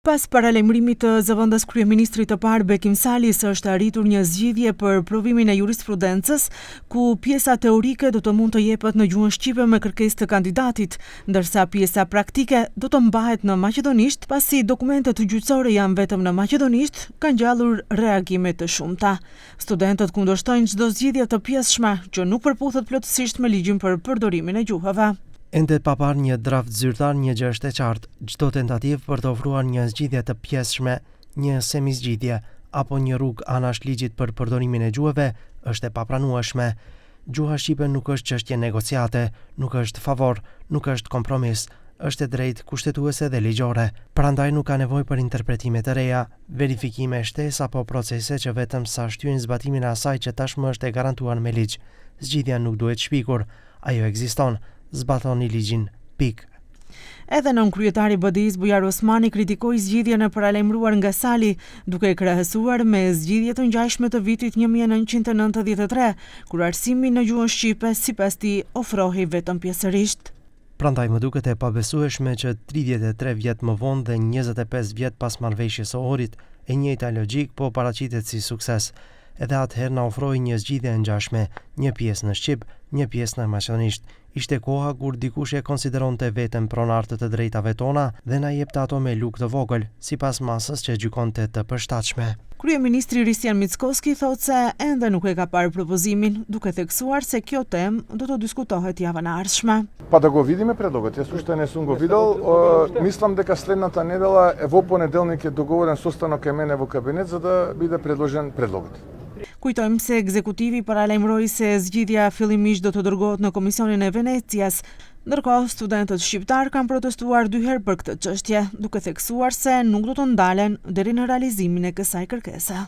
Pas paralajmërimit të zëvendës kryeministrit të parë Bekim Sali se është arritur një zgjidhje për provimin e jurisprudencës, ku pjesa teorike do të mund të jepet në gjuhën shqipe me kërkesë të kandidatit, ndërsa pjesa praktike do të mbahet në maqedonisht, pasi dokumentet gjyqësore janë vetëm në maqedonisht, ka ngjallur reagime të shumta. Studentët kundërshtojnë çdo zgjidhje të pjesshme, që nuk përputhet plotësisht me ligjin për përdorimin e gjuhëve. Ende pa parë një draft zyrtar një gjë është e qartë, çdo tentativë për të ofruar një zgjidhje të pjesshme, një semizgjidhje, apo një rrugë anash ligjit për përdorimin e gjuhëve është e papranueshme. Gjuha shqipe nuk është çështje negociate, nuk është favor, nuk është kompromis, është e drejtë kushtetuese dhe ligjore. Prandaj nuk ka nevojë për interpretime të reja, verifikime shtesë apo procese që vetëm sa shtyjnë zbatimin e asaj që tashmë është e garantuar me ligj. Zgjidhja nuk duhet shpikur, ajo ekziston, zbatoni ligjin. Pikë. Edhe nënkryetari i BDI-së Bujar Osmani kritikoi zgjidhjen e paralajmëruar nga Sali, duke e krahasuar me zgjidhje të ngjashme të vitit 1993, kur arsimi në gjuhën shqipe, sipas tij, ofrohej vetëm pjesërisht. Prandaj më duket e pabesueshme që 33 vjet më vonë dhe 25 vjet pas marrëveshjes së Ohrit, e njëjta logjikë po paraqitet si sukses. Edhe atëherë na ofrohej një zgjidhje e ngjashme, një pjesë në shqip, një pjesë në maqedonisht. Ishte koha kur dikush e konsideronte veten pronar të të drejtave tona dhe na jepte ato me lugë të vogël, sipas masës që gjykonte të përshtatshme. Kryeministri Hristijan Mickoski thotë se ende nuk e ka parë propozimin, duke theksuar se kjo temë do të diskutohet javën e ardhshme. Pa да го видиме предлогот, јас уште не сум го видел. Мислам дека следната недела е во понеделник е договорен состанок кај мене во кабинет за да биде предложен предлогот. Kujtojmë se ekzekutivi paralajmëroi se zgjidhja fillimisht do të dërgohet në Komisionin e Venecias. Ndërkohë, studentët shqiptarë kanë protestuar dy herë për këtë çështje, duke theksuar se nuk do të ndalen deri në realizimin e kësaj kërkese.